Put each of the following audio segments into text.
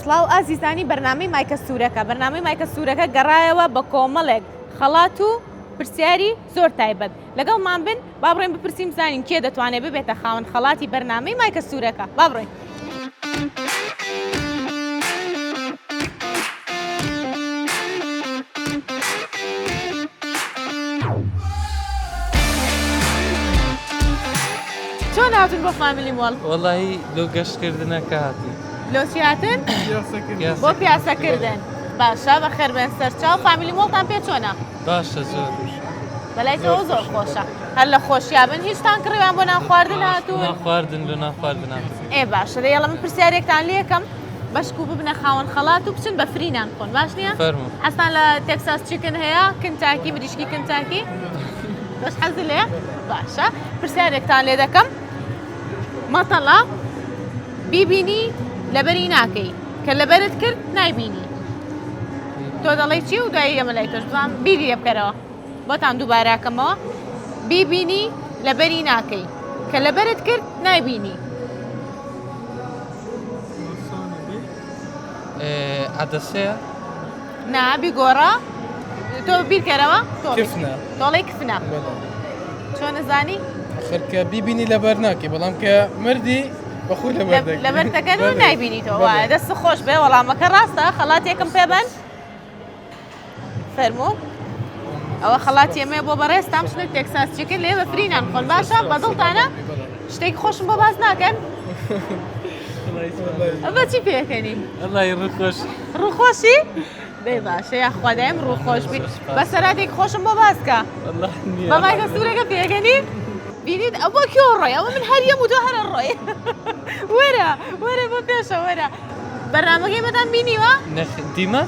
سڵاو ئازیزانی بەرنامەی مایکە سوورەکە بەرنامەی مایکە سوورەکە گەڕایەوە بە کۆمەڵێک خەڵات و پرسیاری زۆر تایبەت لەگەڵمان بن با بڕۆین بپرسین بزانین کێ دەتوانێت ببێتە خاوەن خەڵاتی بەرنامەی مایکە سوورەکە با بڕۆین. چۆن هاتون بۆ فامیلی مۆڵ؟ وەڵی لۆ گەشتکردنەکە هاتین. لۆ چی هاتن؟ بۆ پیاسەکردن. باشە بەخێربێن سەرچاو فامیلی مۆڵتان پێ چۆنە؟ باشە زۆر. بەلای تۆوە زۆر خۆشە. هەر لە خۆشیا بن هیچتان کڕیوان بۆ نان خواردن هاتوون؟ نان خواردن لۆ نان خواردن هاتوون. ئێ باشە دەی یەڵە من پرسیارێکتان لێکەم بەشک و ببنە خاوەن خەڵات و بچن بە free نان بخۆن باش نییە؟ فەرموو. حەزتان لە Texas Chicken هەیە؟ کنتاکی مریشکی کنتاکی؟ بەس حەزت لێیە؟ باشە پرسیارێکتان لێ دەکەم مەتەڵە بیبینی لەبەری ناکەی کە لەبەرت کرد نایبینی تۆ دەڵێی چی و دوایی ئەمە لای تۆش بزانم بیری لێ بکەرەوە بۆتان دووباراکەمەوە بیبینی لەبەری ناکەی کە لەبەرت کرد نایبینی عدەسەیە نا بیگۆڕە تۆ بیرکەرەوە کفنە تۆڵەی کفنە چۆن زانی ئەخر کە بیبینی لەبەر ناکەی بەڵام کە مردی بەخۆی لەبەر دەکەی. لەبەر دەکەن و نایبینیتەوە وایە دەست خۆش بێ وەڵامەکە ڕاستە خەڵاتێکم پێ بەن فەرموو ئەوە خەڵاتی ئێمەیە بۆ بەڕێزتان بچنە Texas Chicken لێ بە free نان بخۆن باشە بەدڵتانە شتێکی خۆشم بۆ باس ناکەن بە چی پێکەنی وەڵی ڕووخۆش ڕووخۆشی دەی باشە یاخوا دایم ڕووخۆش بی بەسەراتێک خۆشم بۆ باس کە بە مایکە سوورەکە پێکەنی بینیت ئەوە کێ ڕۆی ئەوە من هەر یەم و تۆ هەرە ڕۆی وەرە وەرە بۆ پێشە وەرە بەرنامەکەی مەتان بینیوە دیمە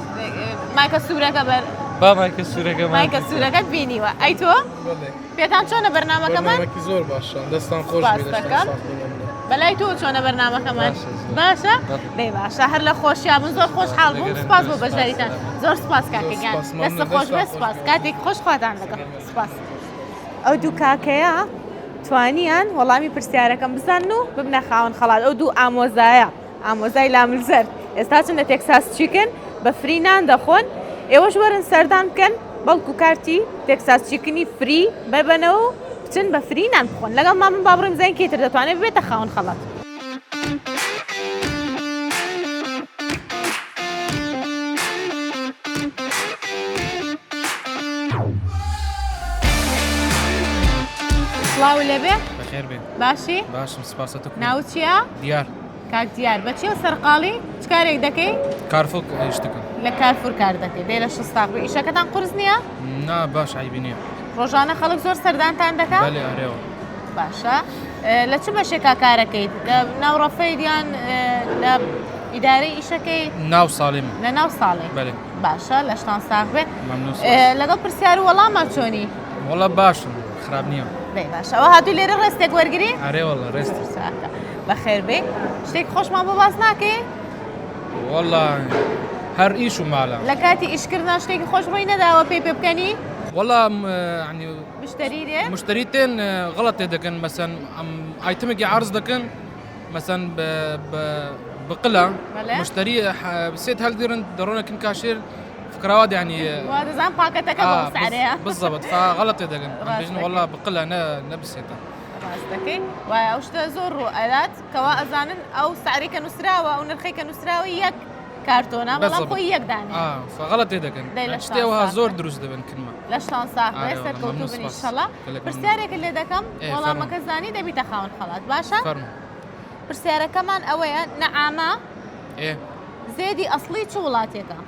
مایکە سوورەکە بەر با مایکە سوورەکە مایکە سوورەکەت بینیوە ئەی تۆ پێتان چۆنە بەرنامەکەمان؟ بەرنامەکی زۆر باشە دەستان خۆش بێ سپاس دەستان دەکەم. ساغ بێ مەمنون. بەلای تۆ چۆنە بەرنامەکەمان؟ باشە زۆر. باشە؟ بەڵێ. دەی باشە هەر لە خۆشیا بن زۆر خۆشحاڵ بووم لەگەرم سپاس بۆ زۆر سپاس. بەشداریتان زۆر سپاس کاکە زۆر گیان سپاس، دەست مەمنون، خۆش بێ دەستان خۆش سپاس بێ. کاتێکی خۆش خواتان لەگەڵ سپاس. ئەو دوو کاکەیە توانیان وەڵامی پرسیارەکەم بزانن و ببنە خاوەن خەڵات ئەو دوو ئامۆزایە ئامۆزای لاملزەرد ئێستا چن لە Texas Chicken بە free نان دەخۆن ئێوەش وەرن سەردان بکەن بەڵکو کارتی Texas Chicken ی free ببەنەوە و بچن بە free نان بخۆن لەگەڵ مامن با بڕۆین بزانین کێ تر دەتوانێت ببێتە خاوەن خەڵات. سڵاو لێبێ بەخێر بێن باشی باشم سپاسە تۆ ناوت چییە؟ دیار کاک دیار بە چیەوە سەرقاڵی؟ چ کارێک دەکەی؟ کارفور ئیش دەکەم. لە کارفور کار دەکەی دەی لە شستاق بی ئیشەکەتان قورس نییە؟ نا باش عەیبی نییە. ڕۆژانە خەڵک زۆر سەردانتان دەکا؟ بەلێ ئەرێوە. باشە لە چ بەشێکا کارەکەیت؟ لە ناو ڕەفەیت یان لە ئیدارەی ئیشەکەی؟ ناو ساڵیم. لە ناو ساڵی. بەلێ. باشە لەشتان ساغ بێ. مەمنون سوپاس. لەگەڵ پرسیار و وەڵاما چۆنی؟ وەڵا باشم خراپ نییە. دەی باشە ئەوە هاتووی لێرە rest ێک وەرگری؟ ئەرێ وەڵا rest. چاکە بەخێر بێی شتێک خۆشمان بۆ باس ناکەی؟ وەڵا هەر ئیش و ماڵە. لە کاتی ئیشکردنا شتێکی خۆش ڕووی نەداوە پێی پێ بکەنی؟ وەڵا یعنی مشتری دێ؟ مشتری تێن غەڵەت تێ دەکەن مەسەن ئەم item ێکی عەرز دەکەن مەسەن بە بە بقلە مشتری سێت هەلگرن دەڕۆنە کن cashier فکراوات یعنی وا دەزان پاکەتەکە بەو سعرەیە بالضبط فغلط تێ دەکەن بێژن وەڵا بقلە نە نەبسێتە ڕاست دەکەی وایە ئەو شتە زۆر ڕوو ئەدات کەوا ئەزانن ئەو سعری کە نووسراوە ئەو نرخەی کە نووسراوە یەک کارتۆنە بەڵام خۆی یەک دانێ فغلط تێ دەکەن شتێ وەها زۆر دروست دەبن کنمە لەشتان ساغ بێ سەرکەوتوو بن ئیشەڵا پرسیارێکت لێ دەکەم وەڵامەکە زانی دەبیتە خاوەن خەڵات باشە پرسیارەکەمان ئەوەیە نەعامە زێدی ئەسڵی چ وڵاتێکە؟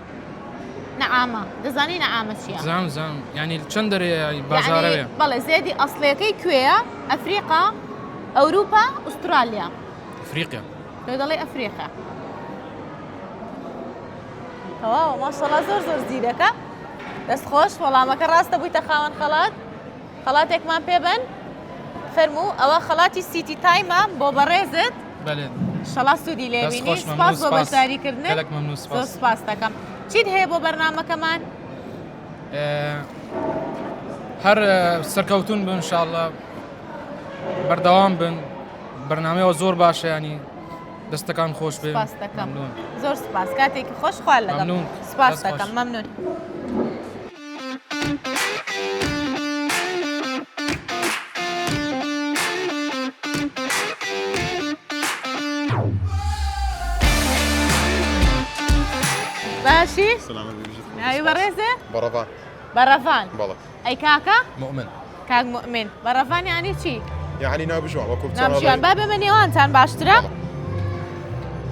نەعامە دەزانی نەعامە چییە؟ زام زام یعنی چەند دەرێ بازارەوێ بەڵێ زێدی ئەسڵیەکەی کوێیە؟ ئەفریقا ئەوروپا ئوسترالیا ئەفریقیا تۆ دەڵێ ئەفریقا تەواوە ماشەڵا زۆر زۆر زیرەکە دەست خۆش وەڵامەکە ڕاستە بوویتە خاوەن خەڵات خەڵاتێکمان پێ بەن فەرموو ئەوە خەڵاتی سیتی تایمە بۆ بەڕێزت بەلێ شەڵا سوودی لێبینی سپاس بۆ بەشداریکردنت گەلەک مەمنون زۆر سپاس دەکەم چیت هەیە بۆ بەرنامەکەمان هەر سەرکەوتون بن ان شاء الله بەردەوام بن بەرنامەیەوە زۆر باشە ینی. دەستەکان خۆش بێ. سپاس دەکەم. مەمنون. زۆر سپاس کاتێکی خۆش خوار لەگەڵ. مەمنون. سپاس دەست خۆش. دەکەم مەمنون. باشی؟ سلامت بژیت. ناوی بەڕێزێ؟ بەڕەڤان. بەڕەڤان. بەڵێ. ئەی کاکە؟ موئمن. کاک موئمن. بەڕەڤان یانی چی؟ یعنی ناوبژیوان وەکو بچۆن ناوبژیوان. ئەڵێ. با بێمە نێوانتان باشترە؟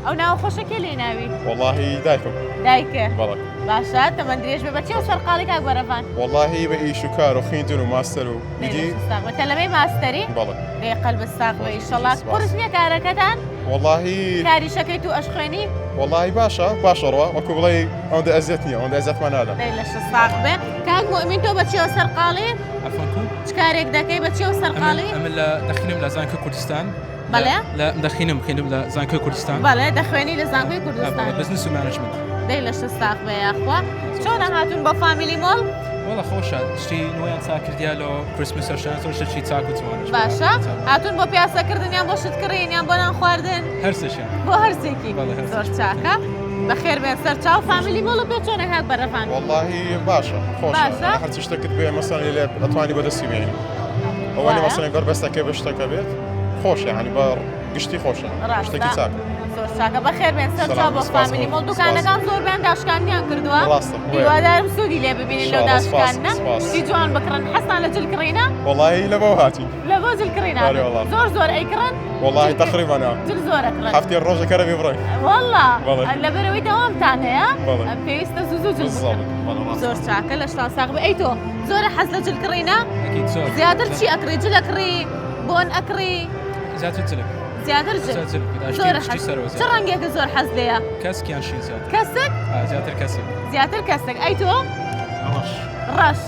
ئەو ناوە خۆشە کێ لێی ناوی؟ وەڵاهی دایکم. دایکێ. بەڵێ. باشە تەمەن درێژ بێ. بە چیەوە سەرقاڵی کاک بەرەڤان؟ وەڵاهی بە ئیش و کار و خویندن و ماستەر و ئیدی. ساغ بێ. تەلەبەی ماستەری؟ بەڵێ. دەی قەلبت ساغ بێ ئیشەڵا. سپاس. قورس نییە کارەکەتان؟ وەڵاهی کاریشەکەیت و ئەشخوێنی؟ وەڵاهی باشە باشە ڕوا وەکو بڵێی ئەوەندە ئەزیەت نییە ئەوەندە ئەزیەتمان نادا. دەی لەشت ساغ بێ. کاک موئمین تۆ بە چیەوە سەرقاڵی؟ عەفوەن کو؟ چ کارێک دەکەی بە چیەوە سەرقاڵی؟ ئەمن لە دەخینم لە زانکۆی کوردستان. بەڵێ؟ لە دەخینم خوێندم لە زانکۆی کوردستان. بەڵێ دەخوێنی لە زانکۆی کوردستان. بزنس و management. دەی لەشت ساغ بێ یاخوا. چۆنە هاتوون بۆ فامیلی مۆڵ؟ وەڵا خۆشە شتی نوێیان چاک کردیا لۆ کریسمس شتان زۆر شتێکی چاک و جوانە. باشە هاتوون بۆ پیاسەکردن یان بۆ شت کڕین یان بۆ نان خواردن؟ هەرسێکیان. بۆ هەرسێکی. بەڵێ هەرسێکی. زۆر چاکە. بەخێر بێن سەر چاو فامیلی مۆڵ پێ چۆنە کاک بەرەڤان؟ وەڵاهی باشە خۆشە. باشە؟ هەرچی شتێکت بێ مەسەلەن لێ ئەتوانی بەدەستی بێنی. ئەوە مەسەلەن بەربەستەکە بە شتەکە بێت خۆشە یعنی بە گشتی خۆشە. شتێکی چاکە. زۆر چاکە بەخێر بێن سەر چاو بۆ فامیلی مۆڵ دوکانەکان زۆربیان داشکاندنیان کردووە. هیوادارم سوودی لێ ببینن لەو داشکاندنە. شتی جوان بکڕن. حەزتان لە جل کڕینە؟ وەڵاهی لە بۆ هاتین. لە بۆ جل کڕین هاتن. زۆر زۆر ئەیکڕن؟ وەڵاهی تەقریبا نا. جل زۆر ئەکڕن. هەفتەی ڕۆژەکە رەبی بڕۆین. وەڵا لەبەرئەوەی دەوامتان هەیە پێویستە زوو زوو جل بکڕن. زۆر چاکە لەشتان ساغ بێ. ئەی تۆ زۆرە حەز لە جل کڕینە؟ زیاتر چی ئەکڕی؟ جل ئەکڕی؟ بۆن ئەکڕی؟ زیاتر جلک. زیاتر جل. زۆر حەز. چ ڕەنگێکە زۆر حەز لێیە؟ کەسک یان شین زیاتر. کەسک؟ زیاتر کەسک. زیاتر کەسک. ئەی تۆ؟ ڕەش. ڕەش.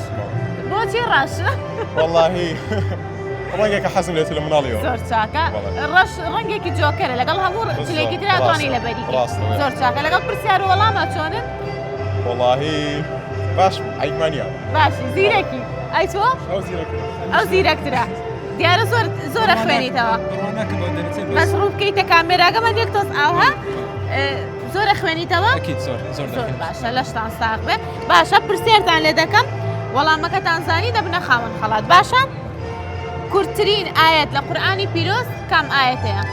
بۆچی ڕەش؟ وەڵاهی ڕەنگێکە حەزم لێتی لە مناڵیەوە. زۆر چاکە. ڕەش ڕەنگێکی جۆکەرە لەگەڵ هەموو جلێکی ترا توانی لەبەری کەی. زۆر چاکە. لەگەڵ پرسیار و وەڵاما چۆنن؟ وەڵاهی باش عەیبمان نییە. باشی زیرەکی. ئەی تۆ؟ ئەو زیرەکترە. ئەو زیرەکترە. دیارە زۆر زۆرە خوێنیتەوە. بەس ڕوو بکەیتە کامێراکەمان یەک تۆز ئاوها زۆرە خوێنیتەوە؟ ئەکید زۆر زۆر زۆر باشە لەشتان ساغ بێ. باشە پرسیارتان لێ دەکەم وەڵامەکەتان زانی دەبنە خاوەن خەڵات باشە کورتترین ئاەت لە قورئانی پیرۆز کام ئاەتەیە؟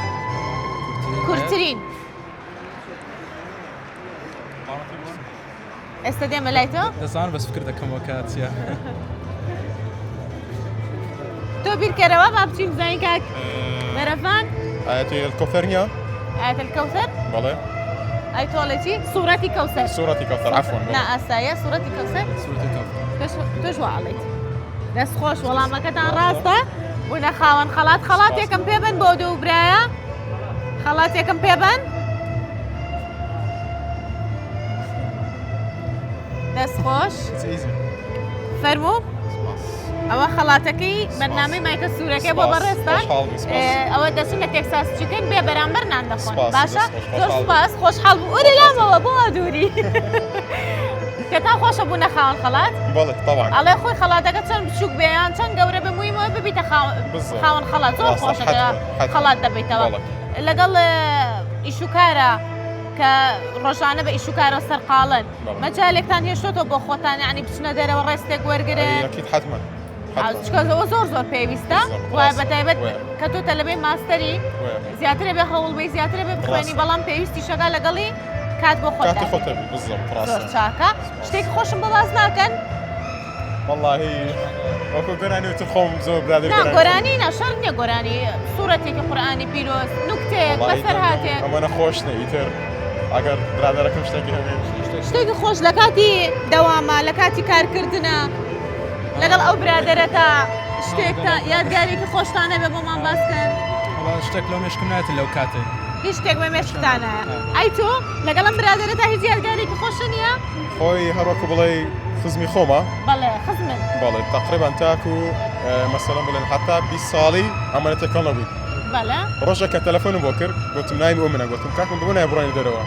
کورتترین ئێستا دێمە لای تۆ دەزانم بەس فکر دەکەمەوە کە چییە. تۆ بیرکەرەوە با بچین بزانین کاک بەرەڤان ئاەتی الکوثر نییە؟ ئاەت الکەوثەر بەڵێ ئەی تۆڵێ چی سوورەتی کەوسەر سوورەتی کەوثەر عەفوەن نا ئاسایە سوورەتی کەوسەر سوورەتی کەوثەر تۆش وا ئەڵێیت دەست خۆش وەڵامەکەتان ڕاستە بوونە خاوەن خەڵات خەڵاتێکم پێ بن بۆ دوو برایە خەڵاتێکم پێ بن دەست خۆش فەرموو ئەوە خەڵاتەکەی بەرنامەی مایکە سوورەکەی بۆ بەڕێزتان ئەوە دەچن لە تێکساس چیکن بێ بەرامبەر نان دەخۆن باشە زۆر سپاس خۆشحاڵ بوو ئەرێ لامەوە بۆ دووری پێتان خۆشە بوونە خاوەن خەڵات ئەڵێ خۆی خەڵاتەکە چەند بچووک بێ یان چەند گەورە بێ مویمەوە ببیتە خاوەن خەڵات زۆر خۆشە خەڵات دەبیتەوە لەگەڵ ئیشوکارە کە ڕۆژانە بە ئیشوکارەوە سەرقاڵن مەجالێکتان هێشتۆتەوە بۆ خۆتان یعنی بچنە دەرەوە ڕێستێک وەرگرن؟ ئەکید حەتمەن. چونکە ئەوە زۆر زۆر پێویستە وایە بە تایبەت کە تۆ تەلەبەی ماستەری زیاترە بێ هەوڵ بێ زیاترە بێ بخوێنی بەڵام پێویستی شەگا لەگەڵی کات بۆ خۆت کاتی خۆت هەبی بالضبط زۆر چاکە شتێکی خۆشم بۆ باس ناکەن؟ وەڵاهی وەکو گۆرانی وتم خۆم زۆر برادەر نا گۆرانی نا شەرت نییە گۆرانی سوڕەتێکی قورئانی پیرۆز نوکتەیەک بەسەرهاتێک ئەمەنە خۆش نییە ئیتر ئەگەر برادەرەکەم شتێکی هەبێت شتێکی خۆش لە کاتی دەوامە لە کاتی کارکردنە لەگەڵ ئەو برادەرەتا شتێکتا یادگارێکی خۆشتان هەبێ بۆمان باس کەن شتێک لەو مێشکم نایەتە لەو کاتێ هیچ شتێک بە مێشکتان نایە ئەی تۆ لەگەڵ ئەم برادەرەتا هیچ یادگارێکی خۆشە نییە خۆی هەروەکو بڵێ خزمی خۆمە بەڵێ خزمن بەڵێ تقریبا تاکو مەسەلەن بڵێن حتا 20 ساڵی ئەمەنە تێکەڵ نەبووین بەڵێ ڕۆژێک کە تەلەفۆنم بۆ کرد گوتم ناوی ئەو منە گوتم کاکم بۆ نایە بڕۆینە دەرەوە.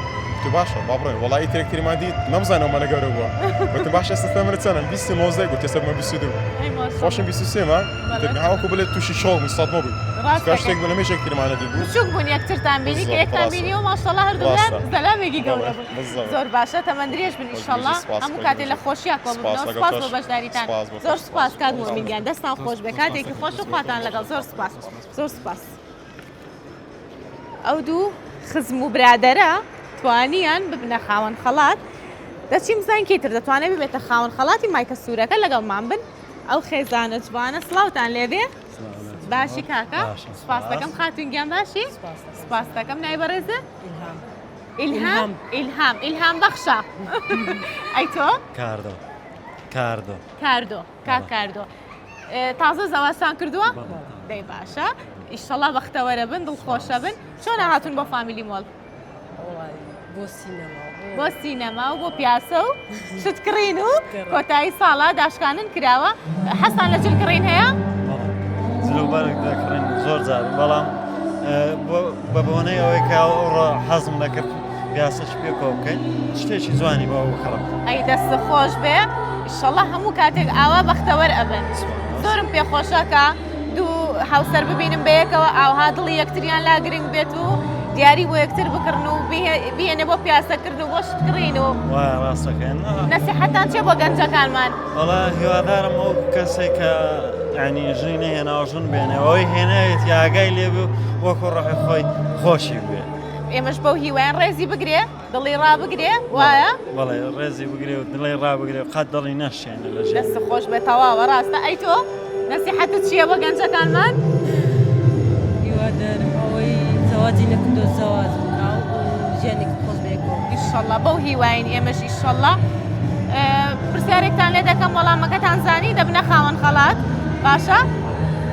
گوتی باشە با بڕۆین وەڵا ئیتر یەکتریمان دیت نەمزانی ئەومانە گەورە بووە گوتم باشە ئێستا تەمەنت چەنە 29 گوتی ئێستا بوومە 22 ئەی ماشەڵڵا. خۆشم 23 مە بەڵێ. ئیتر هەوەکو بڵێ تووشی شۆک بووین سەدمە بووین ڕاست چونکە دەکەی. شتێک بوو لە مێژ یەکتریمان نەدیبوو بچووک بوون یەکترتان بینی کە بالضبط، یەکتان ڕاستە. بینیەوە ماشەڵڵا هەردوولا ڕاستە. زەلامێکی گەورە بەڵێ، بوون بالضبط. زۆر باشە تەمەن درێژ بن ئیشەڵڵا سپاس، هەموو خۆش کاتێ لە بژی. خۆشیا کۆ سپاس، ببنەوە لەگەڵ سپاس تۆش. بۆ بەشداریتان سپاس بۆ زۆر تۆش. سپاس کاک سپاس. مومین گیان دەستان خۆش بێ کاتێکی خۆش و خواتان لەگەڵ زۆر سپاس زۆر سپاس. ئەو دوو خزم و برادەرە توانیان ببنە خاوەن خەڵات دەچیم بزانین کێی تر دەتوانێت ببێتە خاوەن خەڵاتی مایکە سوورەکە لەگەڵمان بن ئەو خێزانە جوانە سڵاوتان لێبێ باشی کاکە سپاس دەکەم خاتون گیان باشی سپاس دەکەم نای بەڕێزە ئیلهام ئیلهام ئیلهام بەخشە ئەی تۆ کاردۆ کاردۆ کاردۆ کاک کاردۆ تازە زەواجتان کردووە؟ دەی باشە ئیشەڵا بەختەوەرە بن دڵخۆشە بن چۆنە هاتوون بۆ فامیلی مۆڵ؟ بۆ سینەما و بۆ پیاسە و شت کڕین و کۆتایی ساڵە داشکانن کراوە حەسان لە جل کڕین هەیە؟ جلوبەرگ دەکڕین زۆر جار بەڵام بە بۆنەی ئەوەی کە ئەوڕۆ حەزم دەکرد پیاسەش پێکەوە بکەین شتێکی جوانی بۆ بکڕم. ئەی دەست خۆش بێ ئیشەڵا هەموو کاتێک ئاوا بەختەوەر ئەبن زۆرم پێخۆشە کە دوو هاوسەر ببینم بەیەکەوە ئاوها دڵی یەکتریان لا گرنگ بێت و دیاری بۆ یەکتر بکڕن و بیهێنێ بۆ پیاسەکردن و بۆ شت کڕین و وایە ڕاستەکەن نەسیحەتان چیە بۆ گەنجەکانمان؟ وەڵا هیوادارم ئەو کەسێک کە یعنی ژنی نەهێناوە ژن بێنێ ئەوەی هێناوێتی ئاگای لێ بێ وەکو ڕۆحی خۆی خۆشی بێ ئێمەش بەو هیوایان ڕێزی بگرێ دڵی ڕابگرێ وایە؟ بەڵێ ڕێزی بگرێ و دڵی ڕابگرێ و قەت دڵی نەشێنێ لە ژیان. دەست خۆش بێ تەواوە ڕاستە ئەی تۆ نەسیحەتت چییە بۆ گەنجەکانمان؟ هیوادارم ئەوەی زەواجی نەکردووە زەواج بکا و ژیانێکی خۆش بەیەکەوە بژین. ئیشەڵا بەو هیواین ئێمەش ئیشەڵا. پرسیارێکتان لێ دەکەم وەڵامەکەتان زانی دەبنە خاوەن خەڵات باشە؟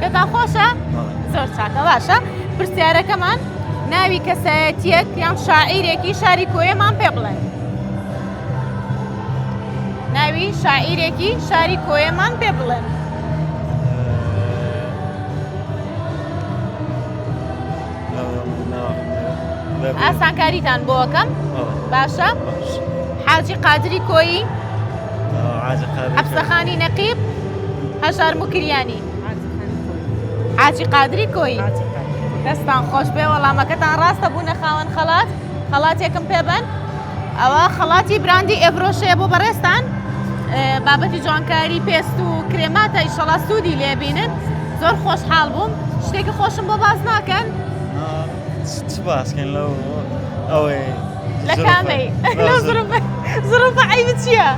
پێتان خۆشە؟ زۆر چاکە باشە پرسیارەکەمان ناوی کەسایەتیەک یان شاعیرێکی شاری کۆیەمان پێ بڵێن ناوی شاعیرێکی شاری کۆیەمان پێ بڵێن ئاسانکاریتان بۆکەم باشە حاجی قادری کۆیی حەپسەخانی نەقیب هەژار موکریانی حاجی قادری کۆیی دەستان خۆش بێ وەڵامەکەتان ڕاستە بوونە خاوەن خەڵات خەڵاتێکم پێبن ئەوە خەڵاتی براندی ئێڤرۆشەیە بۆ بەڕێزتان بابەتی جوانکاری پێست و کرێماتە ئیشەڵا سوودی لێبینن زۆر خۆشحاڵ بووم شتێکی خۆشم بۆ باس ناکەن چ باسکەین لەو ئەوەی لە کامەی لەو زروفە عەیب چییە؟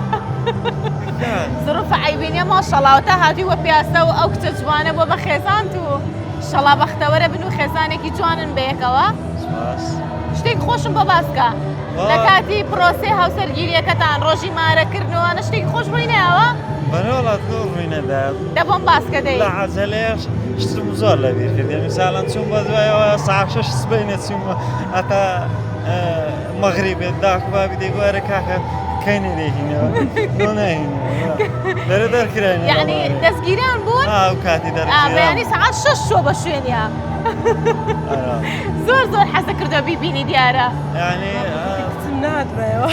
زروفە عەیبی نییە ماشەڵا تا هاتووی وە پیاسە و ئەو کچە جوانە بۆ بە خێزانت و شەڵا بەختەوەرە بن و خێزانێکی جوانن بەیەکەوە شتێک خۆشم بۆ باسکە لە کاتی پرۆسەی هاوسەرگیریەکەتان ڕۆژی مارەکردنەوەە شتێکی خۆش ڕووی ناوە بەرەوەڵا تۆ ڕووی نەدا دە بۆم باسکە دەی لە عەجەلەیەش شتم زۆر لەبیر کرد یعنی ساڵان چووم بە دوایەوە ساعت شەش سبەینێ چووم هەتا مەغریبێ داک بابی دەیگوت ئەرێ کاکە کەی نەدەیهینەوە بۆ ناهینەوە لەرە دەرکراین یعنی دەستگیران بوون ئەو کاتی دەرکران بەیانی سەعات شەش چووە بە شوێنیا زۆر زۆر حەزە کردووە بیبینی دیارە یعنی کچم نهاتبایەوە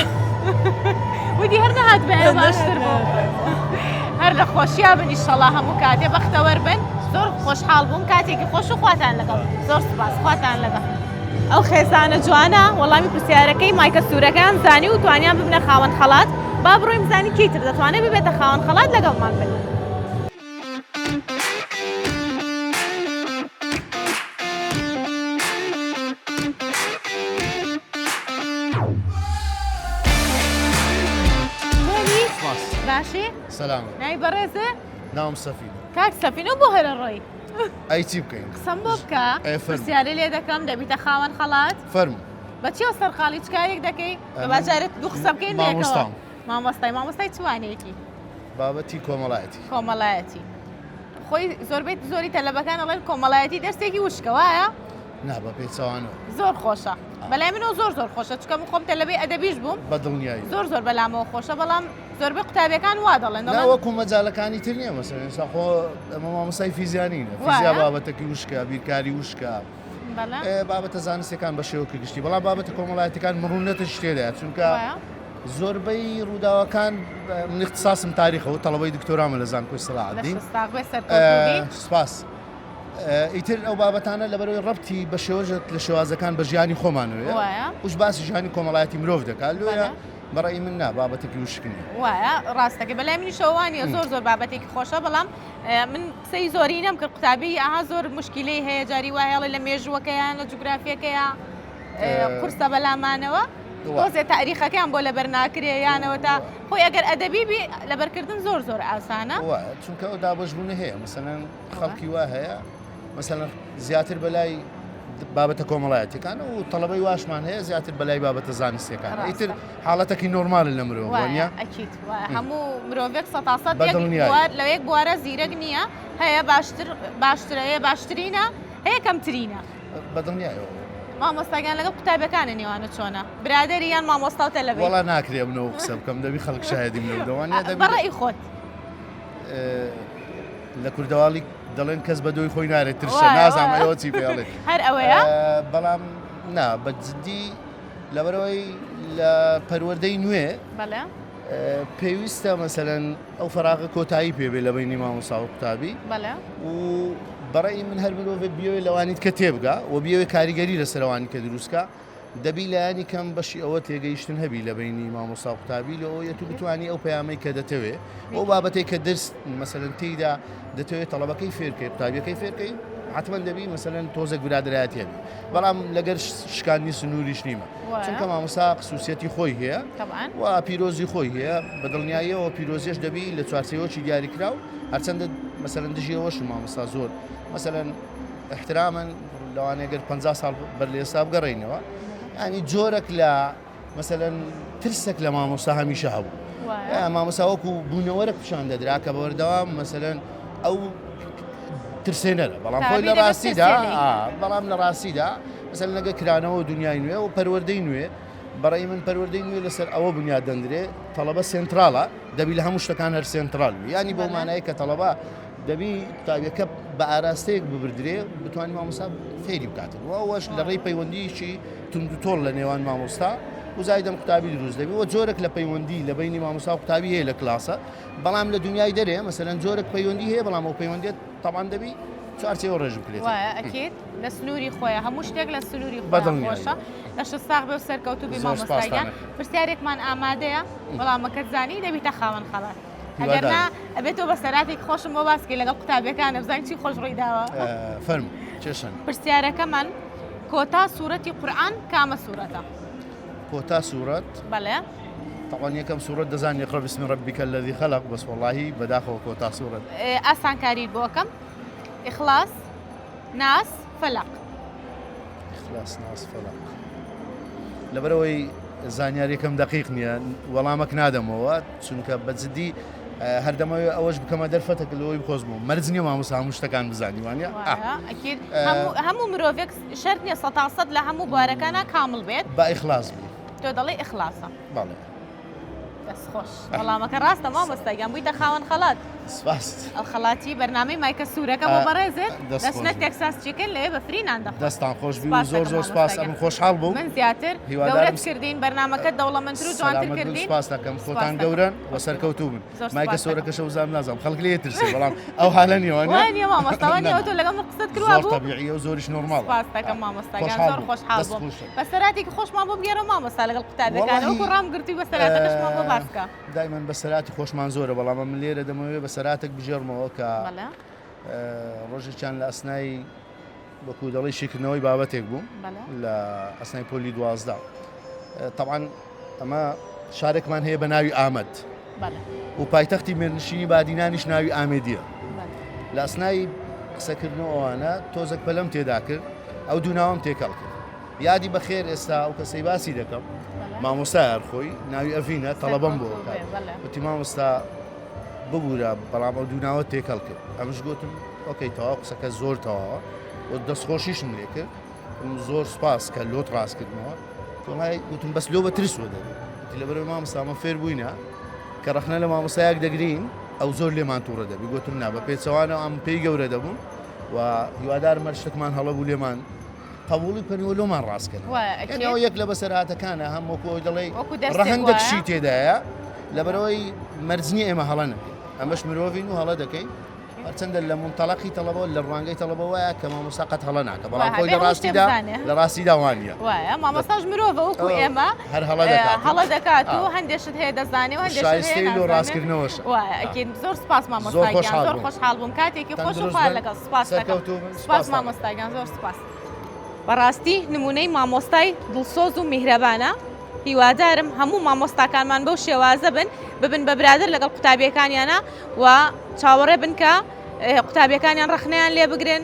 وتی هەر نەهاتبایەوە باشتر بوو هەر لە خۆشیا بن ئیشەڵا هەموو کاتێ بەختەوەر بن زۆر خۆشحاڵ بووم کاتێکی خۆش و خواتان لەگەڵ زۆر سوپاس خواتان لەگەڵ ئەو خێزانە جوانە وەڵامی پرسیارەکەی مایکە سوورەکەیان زانی و توانیان ببنە خاوەن خەڵات با بڕۆین بزانین کێی تر دەتوانێت ببێتە خاوەن خەڵات لەگەڵمان بن. باشی؟ سەلام. ناوی بەڕێزت؟ ناوم سەفینە. کاک سەفینە بۆ هەرە ڕۆی؟ ئەی چی بکەین؟ قسەم بۆ بکە. ئێ فەرموو. پرسیارێ لێ دەکەم دەبیتە خاوەن خەڵات. فەرموو. بە چیەوە سەرقاڵی چ کارێک دەکەی؟ بە جارێ دوو قسە بکەین بەیەکەوە. مامۆستام. مامۆستای مامۆستای چ وانەیەکی؟ بابەتی کۆمەڵایەتی. کۆمەڵایەتی. خۆی زۆربەی زۆری تەلەبەکان ئەڵێن کۆمەڵایەتی دەرسێکی وشکە وایە؟ نا بە پێچەوانەوە. زۆر خۆشە. بەلای منەوە زۆر زۆر خۆشە چونکە من خۆم تەلەبەی ئەدەبیش بووم. بە دڵنیایی. زۆر زۆر بەلامەوە خۆشە بەڵام زۆربەی قوتابیەکان وا دەڵێن نا دەڵێن وەکو مەجالەکانی تر نییە مەسەلەن ئێستا خۆ ئەمە مامۆستای فیزیا نینە فیزیا وایە؟ بابەتەکەی وشکە بیرکاری وشکە بابەتە زانستەکان بە شێوەکی گشتی بەڵام بابەتە کۆمەڵایەتەکان مڕوونەتش تێدایە چونکە زۆربەی ڕووداوەکان من اختصاصم تاریخە و تەڵەبەی دکتۆرامە لە زانکۆی سەلاحەدین سپاس ئیتر ئەو بابەتانە لەبەرەوەی ڕەبتی بە شێوەژێک لە شێوازەکان بە ژیانی خۆمانەوەیە وش باسی ژیانی کۆمەڵایەتی مرۆڤ دەکات لۆیە بەڕێی من نا بابەتێکی وشک نییە. وایە ڕاستەکەی بەلای منیشەوە وانە زۆر زۆر بابەتێکی خۆشە بەڵام من قسەی زۆری نەم کرد قوتابی ئاها زۆر مشکلەی هەیە جاری وایە لە مێژووەکەیان لە جوگرافیەکەیە قورسە بەلامانەوە تۆزێ تاریخەکەیان بۆ لەبەر ناکرێ یانەوە تا خۆی ئەگەر ئەدەبی بی لەبەرکردن زۆر زۆر ئاسانە چونکە ئەو دابەشبوونە هەیە مەسەلەن خەڵکی وا هەیە مەسەلەن زیاتر بەلای بابەتە کۆمەڵایەتەکان و تەڵەبەی واشمان هەیە زیاتر بەلای بابەتە زانستیەکان ئیتر حاڵەتەکی نۆرمالە لە مرۆڤ وانە ئەکیت هەموو مرۆڤێک سەتاسەد لە یەک بوارە زیرەک نییە هەیە باشتر باشترە هەیە باشترینە هەیە کەمترینە بەدڵنیایەوە. مامۆستاگیان لەگەڵ قوتابیەکانە نێوانە چۆنە؟ برادەری یان مامۆستا و تەلەبەی؟ وەڵا ناکرێ منەوە قسە بکەم دەبی خەڵک شایەدی منە بدە وانە دەبی بە ڕەئی خۆت. لە کوردەواڵی دەڵێن کەس بە دۆی خۆی نارێت ترشە نازانم ئەوە چی پێڵێ هەر ئەوەیە بەڵام نا بە جدی لەبەرەوەی لە پەروەردەی نوێ پێویستە مەسەلەن ئەو فەراغە کۆتایی پێ بێ لە بەینی مامۆستا و قوتابی و بەڕێی من هەر مرۆڤێک بیەوێت لەوانیت کە تێبگا و بیەوێت کاریگەری لەسەرەوانی کە دروستکە دەبی لایەنی کەم بەشی ئەوە تێگەیشتن هەبی لە بینی مامۆستا و قوتابی لە ئەوەیە تو بتانی ئەو پەیامەی کە دەتەوێ ئەو بابەتێک کە درس مەسەلەن تێیدا دەتەوێت تەڵەبەکەی فێرکەی قوتابیەکەی فێرکەی حتمما دەبی مەسەلەن تۆزێک برادرایەتی هەبی بەڵام لەگەر شکاندنی سنووریش نیمە چونکە مامۆستا خسوسیەتی خۆی هەیە و پیرۆزی خۆی هەیە بە دڵنیاییەوە پیرۆزیش دەبی لە چوارچێوەکی دیاریکراو هەرچەندە مەسەلەن دژی ئەوەش مامۆستا زۆر مەسەلەن احترامن لەوانەیە گەر 50 ساڵ بەر لە ئێستا بگەڕێینەوە ینی جۆرەك لە مەسەلەن ترسێک لە مامۆستا هەمیشە هەبوو مامۆستا وەکو بوونەوەرە پیشان دەدرا کە بەردەوام مەسەلەن ئەو ترسێنەرە بەڵام خۆی لە ڕاستیدا بەڵام لە ڕاستیدا مەسەلەن لەگە کرانەوە دنیای نوێ و پەروەردەی نوێ بەڕێی من پەروەردەی نوێ لەسەر ئەوە بنیاد دەندرێ تەڵەبە سێنتراڵە دەبی لە هەموو شتەکان هەر سێنترال ینی بۆ مانای کە تەڵەبە دەبی قوتابیەکە بە ئاراستەیەک ببردرێ بتوانانی مامۆستا فێری بکاتن و ئەوەش لە ڕێی پەیوەندیکی توندوتۆڵ لە نێوان مامۆستا و زایدەم قوتابی دروست دەبی و جۆرێک لە پەیوەندی لە بینی مامۆستا و قوتابی هەیە لە کلاسە بەڵام لە دنیای دەرێ مەسەلەن جۆرێک پەیوەندی هەیە بەڵام ئەو پەیوەندیت تەبان دەبی چوارچێوە ڕێژ بکرێت وایە ئەکید لە سنووری خۆیە هەموو شتێک لە سنووری خۆیان خۆشە لەشت ساغ بێ و سەرکەوتوو بی مامۆستا گیان پرسیارێکمان ئامادەیە وەڵامەکەت زانی دەبیتە خاوەن خەڵات ئەگەر نا ئەبێت تۆ بەسەراتێک خۆشم بۆ باس کەی لەگەڵ قوتابیەکانە بزانین چی خۆش ڕووی داوە. فەرموو کێشەن. پرسیارەکەمان کۆتا سوورەتی قورئان کامە سوورەتە؟ کۆتا سوورەت؟ بەڵێ. طبعا یەکەم سوورەت دەزانانی اقرأ باسم ربك الذي خلق بس والله بەداخەوە کۆتا سوورەت. ئاسانکاریت بۆ ئەکەم ئیخلاص ناس فەلەق. ئیخلاص ناس فەلەق لەبەرئەوەی زانیاریەکەم دەقیق نییە وەڵامەک نادەمەوە چونکە بە جدی هەردەمەوێ ئەوەش بکەمە دەرفەتەک لەوەی بخۆزمەوە مەرج نییە مامۆستا هەموو شتەکان بزانی وانە هەموو مرۆڤێک شەرت نییە سەتا سەد لە هەموو بوارەکانە کامڵ بێت با ئیخلاص بی تۆ دەڵێ ئیخلاصە بەڵێ دەست خۆش وەڵامەکە ڕاستە مامۆستا گیان بوویتە خاوەن خەڵات. سپاس. ئەو خەڵاتی بەرنامەی مایکە سوورەکە بۆ بەڕێزت دەچنە تێکساس چیکن لەوێ بە free نان دەخۆن. دەستان خۆش بی و زۆر زۆر سپاس ئەمن خۆشحاڵ بووم. من زیاتر گەورەت کردین بەرنامەکەت دەوڵەمەندتر و جوانتر کردین. سپاس دەکەم خۆتان گەورەن و سەرکەوتوو بن. مایکە سۆرەکەشە وزام نازانم خەڵک لێ ترسێ بەڵام ئەو حالە نییە وانیە؟ وانیە مامۆستا وانیە تۆ لەگەڵ من قسەت کرد زۆر تەبیعیە و زۆریش نۆرماڵە. سپاس دەکەم مامۆستا گیان زۆر خۆشحاڵ بووم. بەسەراتێکی خۆشمان بۆ بگێڕە مامۆستا لەگەڵ قوتابیەکان وەکو ڕام گرتووی بەسەراتەکەشمان بۆ باس بکە. دایمەن بەسەراتی خۆشمان زۆرە بەڵام من لێرە دەمەوێت بەسەراتێک بگێڕمەوە کە ڕۆژێکیان لە ئەسنای وەکو دەڵی شیکردنەوەی بابەتێک بووم لە ئەسنای پۆلی 12 طبعا ئەمە شارێکمان هەیە بە ناوی ئامەد و پایتەختی مێرنشینی بادینانیش ناوی ئامێدیە لە ئەسنای قسەکردن و ئەوانە تۆزێک پەلەم تێدا کرد ئەو دوو ناوم تێکەڵ کرد یادی بەخێر ئێستا ئەو کەسەی باسی دەکەم مامۆستا هەر خۆی ناوی ئەڤینە تەڵەبەم بۆ وتی مامۆستا ببوورە بەڵام ئەو دوو ناوە تێکەڵ کرد ئەمش گوتم okay تەواو قسەکە زۆر تەواوە و دەستخۆشیشم لێ کرد زۆر سپاس کە لۆت ڕاستکردنەوە وڵای گوتم بەس لۆ بە ترس وە دەبێت لەبەرەوەی مامۆستا ئەمە فێر بووینە کە ڕەخنە لە مامۆستایەک دەگرین ئەو زۆر لێمان تووڕە دەبی گوتم نا بە پێچەوانەوە ئەم پێی گەورە دەبووم و هیوادارم هەر شتێکمان هەڵە بوو لێمان. قبوڵی بکەن و لۆمان ڕاستکەن وایە، یعنی ئەکید. ئەوە یەک لە بەسەرهاتەکانە هەم وەکو ئەوەی دەڵێی وەکو دەرسێک ڕەهەندێک وایە. شی تێدایە لەبەرئەوەی مەرج نییە ئێمە هەڵە نەکەین ئەمەش مرۆڤین و هەڵە دەکەین هەرچەندە لە مونتەڵەقی تەڵەبەوە لە ڕوانگەی تەڵەبەوە وایە کە مامۆستا قەت هەڵە ناکە بەڵام وایە، خۆی بێ لە هەموو شتێ ڕاستیدا بزانێ. لە ڕاستیدا وانییە وایە مامۆستاش مرۆڤە وەکو ئێمە هەر هەڵە دەکات هەڵە دەکات و هەندێک شت هەیە دەزانێ و هەندێک شت هەیە شایستەی لۆ نازانێ. ڕاستکردنەوەشە. وایە ئەکید زۆر سپاس مامۆستا زۆر گیان خۆشحاڵ زۆر بووم. خۆشحاڵ بووم کاتێکی خۆش و تەندروست خوار بن. لەگەڵ سپاس دەکەم سەرکەوتوو بن. سپاس سپاستان. مامۆستا گیان زۆر سپاس. بەڕاستی نمونەی مامۆستای دڵسۆز و میهرەبانە هیوادارم هەموو مامۆستاکانمان بەو شێوازە بن ببن بە برادەر لەگەڵ قوتابیەکانیانە و چاوەڕێ بن کە قوتابیەکانیان ڕەخنەیان لێ بگرن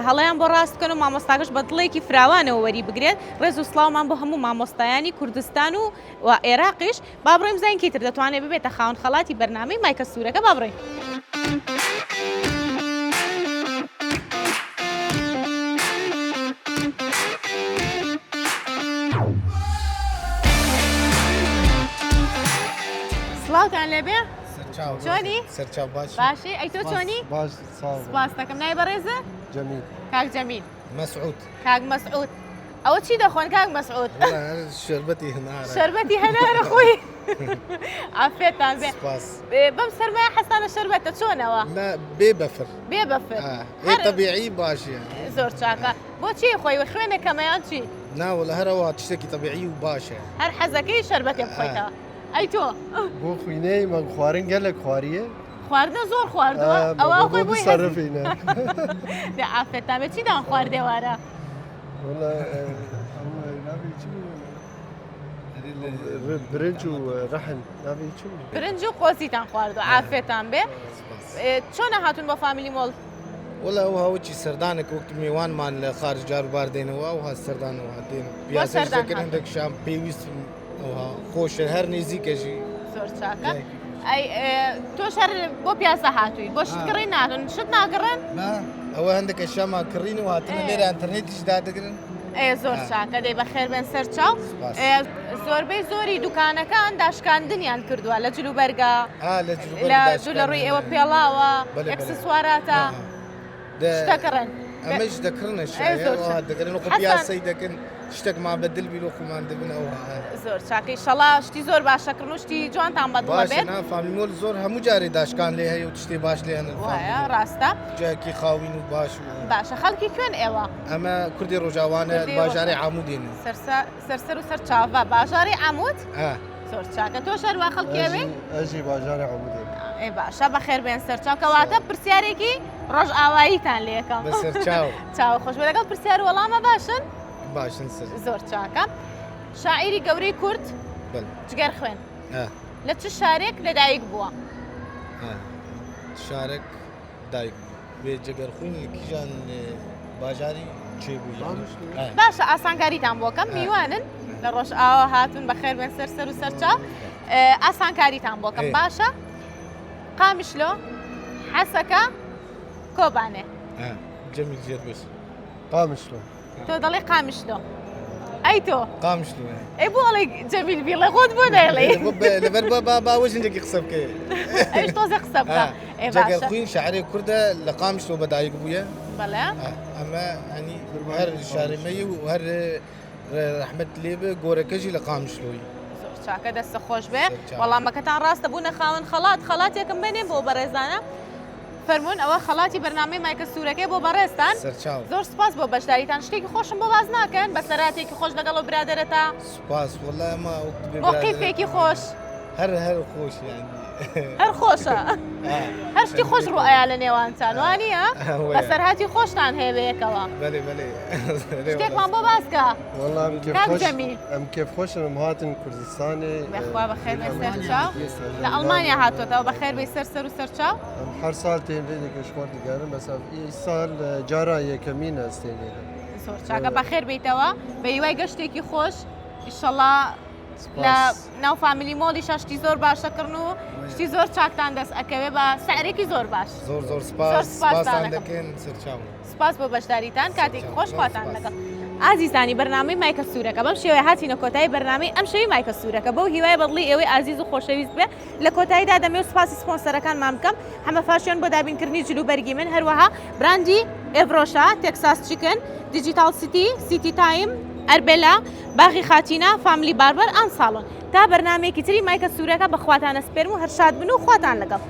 هەڵەیان بۆ ڕاست بکەن و مامۆستاکەش بە دڵێکی فراوانەوە وەری بگرێت ڕێز و سڵاومان بۆ هەموو مامۆستایانی کوردستان و و عێراقیش با بڕۆین بزانین کێ تر دەتوانێت ببێتە خاوەن خەڵاتی بەرنامەی مایکە سوورەکە با بڕۆین. سڵاوتان لێبێ چۆنی سەرچاو باش باشی ئەی تۆ چۆنی باش سپاس دەکەم ناوی بەڕێزە جەمیل کاک جەمیل مەسعود کاک مەسعود ئەوە چی دەخۆن کاک مەسعود؟ شەربەتی هەنارە شەربەتی هەنارە خۆی عافێتان بێ سپاس بەم سەرمایە حەسانە شەربەتە چۆنەوە نا بێ بەفر بێ بەفر هەر تەبیعی باشە زۆر چاکە بۆچی خۆی و خوێنە کەمەیان چی نا وەڵا هەرەوە شتێکی تەبیعی و باشە هەر حەزەکەی شەربەتێ بخۆیتەوە ئەی تۆ بۆ خوینەی مەگ خوارن گەلک خواریە خواردنە زۆر خواردووە ئەوە خۆی بۆی سەرفینە عافێتان بێ چیتان خواردێوارە برنج و ڕەحن ناوی چ برنج و قۆزیتان خواردووە عافێتان بێ چۆنە هاتوون بۆ فامیلی مۆڵ؟ وەڵا ئەو هاوچی سەردانێک وەک میوانمان لە خارج جار بار دێنەوە ئەو ها سەردانەوە دێن پیاسەش دەکەن هەندێک شام پێویست ئەوها خۆشە هەر نزیکەژی زۆر چاکە ئەی تۆش هەر بۆ پیاسە هاتووی بۆ شت کڕین ناتون شت ناگڕن ئەوە هەندێک شەما کڕین و هاتنە لێرە ئەتەرنێتیش دادەگرن ئێ زۆر چاکە دەی بەخێر بێن سەر چاو زۆربەی زۆری دوکانەکان داشکاندنیان کردووە لە جلوبەرگە لە دوو لە ڕووی ئێوە پێڵاوە ئەکسسواراتە شتەکڕن ئەمەش دەکڕنە دەکەن و پیاسەی دەکەن شتێکمان بە دل بیل و خۆمان دەبن ئەو زۆر چاکەی شەڵا شتی زۆر باشە کڕن و شتی جوانتان بەدڵە بێت فامیلی مۆڵ زۆر هەموو جارێ داشکان لێ هەیە و شتی باش لێ هەن وایە ڕاستە جاکی خاوین و باش و باشە خەڵکی کوێن ئێوە ئەمە کوردی ڕۆژاوانە باژارێ عامودین سەرسەر و سەر چاڤە باژاری عامود زۆر چاکە تۆ شەروا خەڵکی ئەوێ ئەژی باژارێ عامودێ ئێ باشە بەخێر بێن سەرچاو کەواتە پرسیارێکی ڕۆژئاواییتان لێکەم بەسەرچاو چاو خۆش بێ لەگەڵ پرسیار وەڵامە باشن باشن سەر زۆر چاکە شاعیری گەورەی کورد جگەر خوێن لە چ شارێک لەدایک بووە؟ شارێک دایک بێ جگەرخوین لە کیژان باژاری چێ بوو باشە ئاسانکاریتان بۆکەم میوانن لە ڕۆژ ئاوا هاتون بە خێر بێن سەر سەر و سەرچاو ئاسانکاریتان بۆکەم باشە قامیشلۆ حەسەکە کۆبانێ جەمیل زیاد بس قامیشلۆ تۆ دەڵێ قامیشلۆ ئەی تۆ قامیشلۆ ئەی بۆ ئەڵێ جەمیل بیڵێ خۆت بۆ نایڵێ لەبەر با با وەژنێکی قسە بکەی ئەویش تۆزێ قسە بکە ئێ باشە خوین شاعرێ کوردە لە قامیشلۆ بەدایک بووە بەڵێ ئەمە ئەنی هەر شارمەی و هەر ڕەحمەت لێ بێ گۆرەکەژی لە قامیشلۆی زۆر چاکە دەستە خۆش بێ وەڵامەکەتان ڕاستە بوونە خاوەن خەڵات خەڵاتێکم بێنێ بۆ بەڕێزانە فەرموون ئەوە خەڵاتی بەرنامەی مایکە سوورەکەی بۆ بەڕێزتان. سەرچاو. زۆر سوپاس بۆ بەشداریتان شتێکی خۆشم بۆ باس ناکەن بەسەراتێکی خۆش لەگەڵ ئەو برادەرەتا؟ سوپاس وەڵا ئەمە وەک بێ مۆقیفێکی خۆش. هەر هەر خۆش یانی. هەر خۆشە. هەر شتی خۆش ڕوو ئەیا لە نێوانتان وانییە؟ بەسەرهاتی خۆشتان هەیە بەیەکەوە. بەلێ بەلێ. شتێکمان بۆ باس کە. وەڵا ئەم کێف کاک خۆش جەمیل. ئەم کێف خۆشن ئەم هاتن کوردستانێ. بەخوا بەخێر بێ سەر چاو. لە ئەڵمانیا هاتووەتەوە بەخێر بێی سەر سەر و سەر چاو. ئەم هەر ساڵ تێن لێ دەکەش خوار دیگارم بەس ئەم ئی ساڵ جارا یەکەمین ئەز تێن لێ دەکەم. زۆر چاکە بەخێر بێیتەوە بە هیوای گەشتێکی خۆش ئیشەڵا لە ناو فامیلی مۆڵیشا شتی زۆر باشە کڕن و شتی زۆر چاکتان دەست ئەکەوێ بە سعرێکی زۆر باش. زۆر زۆر سپاس زۆر سپاستان سپاستان دەکەم. دەکەین سەرچاو. سپاس بۆ بەشداریتان کاتێکی خۆش خواتان لەگەڵ. ئازیزانی بەرنامەی مایکە سوورەکە بەم شێوەیە هاتینە کۆتایی بەرنامەی ئەمشەوی مایکە سوورەکە بەو هیوایە بەدڵی ئێوەی ئازیز و خۆشەویست بێ لە کۆتاییدا دەمەوێت سوپاسی سپۆنسەرەکانمان بکەم حەمە فاشیۆن بۆ دابینکردنی جلوبەرگی من هەروەها براندی ئێڤرۆشا تێکساس چیکن دیجیتاڵ سیتی سیتی تایم ئەربێلا باغی خاتینا فاملی باربەر ئان ساڵۆن تا بەرنامەیەکی تری مایکە سوورەکە بە خواتان ئەسپێرم و هەر شاد بن و خواتان لەگەڵ.